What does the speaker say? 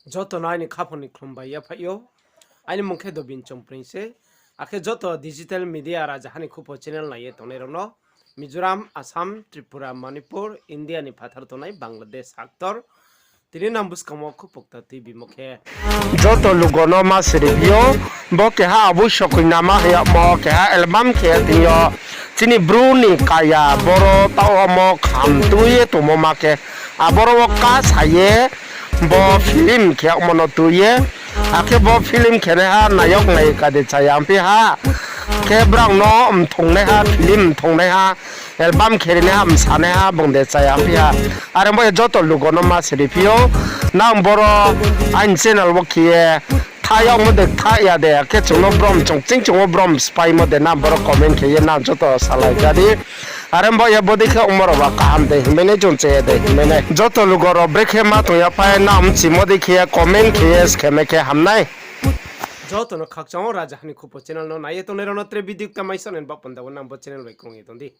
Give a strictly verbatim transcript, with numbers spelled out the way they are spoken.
Joto no aini khaphang ni khlum bai yaphaih ou. Aini mung khe Dobin Chongpring se. Akhe joto digital media raja hani khupo channel nai ye tongnai rao no, Mizoram, Assam, Tripura, Manipur, India ni phathar tongnai Bangladesh haktor. Tini nang buskang wo khupo kta tuibimo khe joto lugo no ma siri phi ou. Bo keha aboi sokoi nama hing yagmo keha album khe tini yo chini Bru ni kaya boro taoh omo kham tui ye tongmo ma khe. Aboro wo kasa ye bo film khe yagmo no tui ye. Akhe bo film khenaiha nayok nayika de chaya ongphi ha. Khe brao no mthongnaiha, film mthongnaiha, album kherinaiha, msanaiha bung de chaya ongphi ha. Are bo ye joto lugo no ma siri phi ou. Nang boro aini channel wo khe ye tha yagmo de tha ya de, akhe chung no brom chung ching chung wo brom spaimo de nang boro comment khe ye nang joto salai ja di. Are bo ye bodei khe ongmo rao ba kaham de hingmai nai, chung chaya de hingmai nai. Joto lugo rao brekhe ma tong ya pai nang mchimo dei khe ye comment khe ye skhem khe ham nai. Joto no khakchang ou, raja hani khupo channel no nai ye tongnai rao no tre video kta mai sonai ni baoh panda wo nang bo channel bai krung ye tong di.